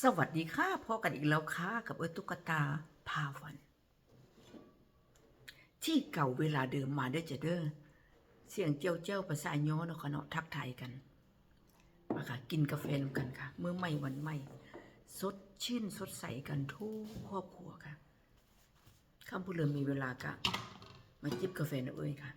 ສະຫວັດດີຄ່ະ ພໍ້ກັນອີກແລ້ວຄ່ະ ກັບເອື້ອຍຕຸກກະຕາພາວັນ ທີ່ເກົ່າເວລາເດີມ ມາເດີຈ້ະເດີ ສຽງແຈ້ວໆ ພາສາຍໍເນາະຄ່ະເນາະ ທັກທາຍກັນ ມາຄ່ະ ກິນກາແຟນຳກັນຄ່ະ ມື້ໃໝ່ວັນໃໝ່ ສົດຊື່ນສົດໃສກັນທຸກຄອບຄົວຄ່ະ. ຄັນຜູ້ເລີ່ມມີເວລາກະມາຈິບກາແຟນຳເອື້ອຍຄ່ະ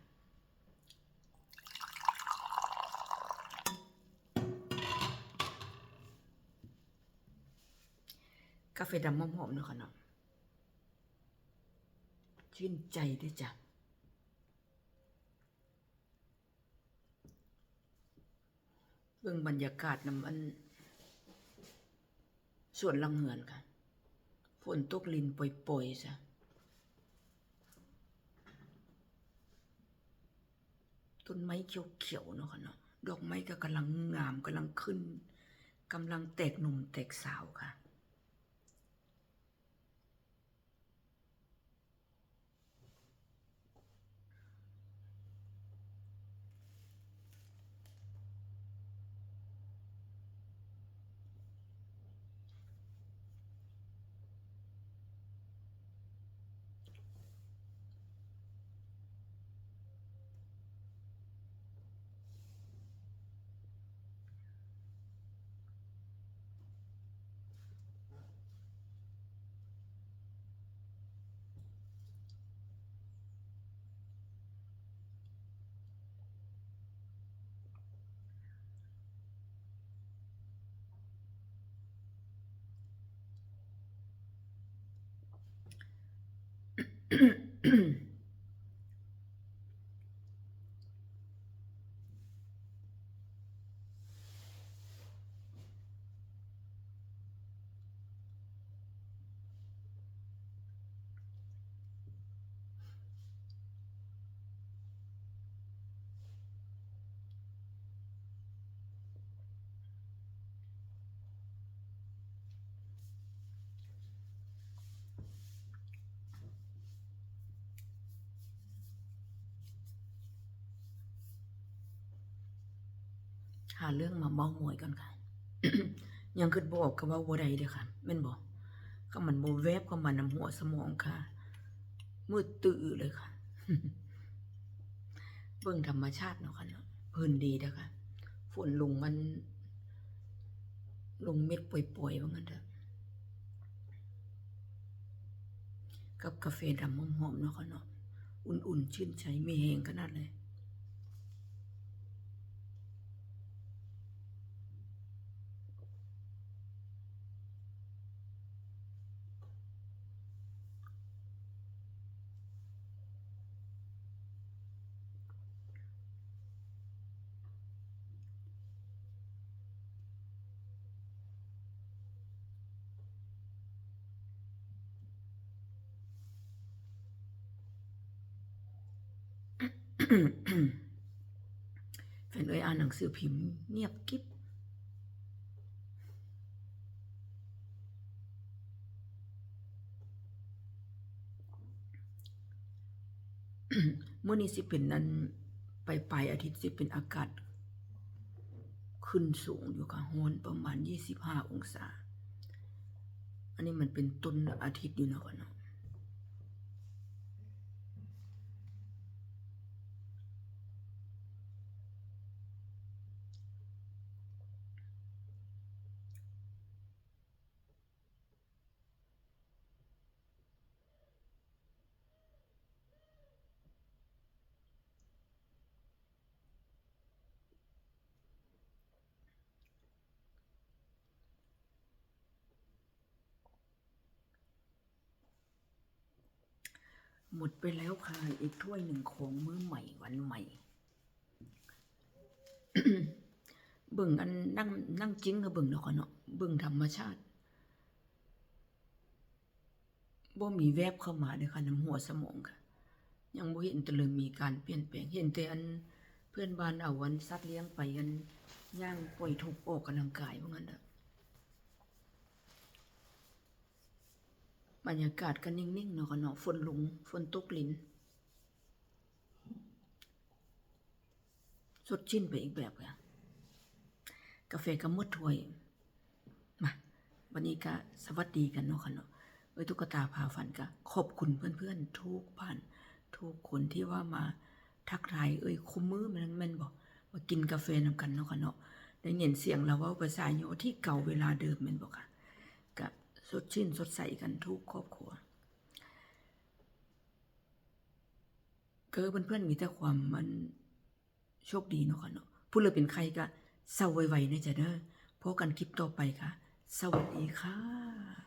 ກາແຟດຳຫອມໆ ເນາະຄ່ະເນາະ ຊື່ນໃຈເດີຈ້ະ. ເບິ່ງບັນຍາກາດນຳ ອັນ ສວນຫຼັງເຮືອນຄ່ະ ຝົນຕົກລິນປ່ອຍໆ ຊະ ຕົ້ນໄມ້ຂຽວໆ ເນາະຄ່ະເນາະ ດອກໄມ້ກໍກຳລັງງາມ ກຳລັງຂຶ້ນ ກຳລັງແຕກໜຸ່ມແຕກສາວຄ່ະ. ຫາເລື່ອງມາເມົາມອຍກ່ອນຄ່ະ ຍັງຄິດບໍ່ອອກກໍເວົ້າບໍ່ໄດ້ເດ້ຄ່ະ ແມ່ນບໍ່? ຄັນມັນບໍ່ແວບເຂົ້າມານຳຫົວສະໝອງຄ່ະ ມືດຕື້ເລີຍຄ່ະ. ເບິ່ງທຳມະຊາດເນາະຄ່ະເນາະ ເພິ່ນດີເດ້ອຄ່ະ ຝົນລົງ ມັນລົງເມັດປ່ອຍໆ ວ່າຊັ້ນເຖາະ ກັບກາແຟດຳຫອມໆ ເນາະຄ່ະເນາະ ອຸ່ນໆ ຊື່ນໃຈ ມີແຮງຂະໜາດເລີຍ. ແຟນເອີຍ ອ່ານໜັງສືພິມງຽບກິບ. ມື້ນີ້ຊິເປັນອັນ ປາຍໆ ອາທິດ ຊິເປັນອາກາດຂຶ້ນສູງຢູ່ຄ່ະ ຮ້ອນປະມານຊາວຫ້າອົງສາ. ອັນນີ້ມັນເປັນຕົ້ນອາທິດຢູ່ເນາະ ເນາະ. ໝົດໄປແລ້ວຄ່ະ ອີກຖ້ວຍໜຶ່ງຂອງມື້ໃໝ່ວັນໃໝ່. ເບິ່ງອັນ ນັ່ງ ນັ່ງຈິ້ງໃຫ້ເບິ່ງເນາະ ເນາະ ເບິ່ງທຳມະຊາດ ບໍ່ມີແວບເຂົ້າມາເດ້ອຄ່ະ ນຳຫົວສະໝອງຄ່ະ ຍັງບໍ່ເຫັນແຕ່ເລີ່ມມີການປ່ຽນແປງ ເຫັນແຕ່ອັນ ເພື່ອນບ້ານເອົາອັນສັດລ້ຽງໄປອັນ ຍ່າງປ່ອຍທຸກອອກກຳລັງກາຍ ວ່າຊັ້ນເຖາະ. ບັນຍາກາດກໍນິ່ງໆ ເນາະ ເນາະ ຝົນລົງ ຝົນຕົກລິນ ສົດຊື່ນໄປອີກແບບ. ກາແຟກໍໝົດຖ້ວຍ ມາ ບັດນີ້ກະສະຫວັດດີກັນເນາະ ເອີຍ ຕຸກກະຕາພາຝັນ ກະຂອບຄຸນເພື່ອນໆ ທຸກທ່ານ ທຸກຄົນທີ່ວ່າມາທັກທາຍເອີຍ ຄູ່ມື້ແມ່ນບໍ່ ມາກິນກາແຟນຳກັນເນາະ ໄດ້ຍິນສຽງລາວເວົ້າພາສາຍໍທີ່ເກົ່າເວລາເດີມແມ່ນບໍ່ຄະ ກະສົດຊື່ນສົດໃສກັນທຸກຄອບຄົວ ກະເອີຍ ເພື່ອນໆ ມີແຕ່ຄວາມອັນ ໂຊກດີເນາະ ຜູ້ເລີເປັນໄຂ້ກະເຊົາໄວໆ ເດີ ພໍ້ກັນຄລິບຕໍ່ໄປ ສະຫວັດດີຄ່ະ.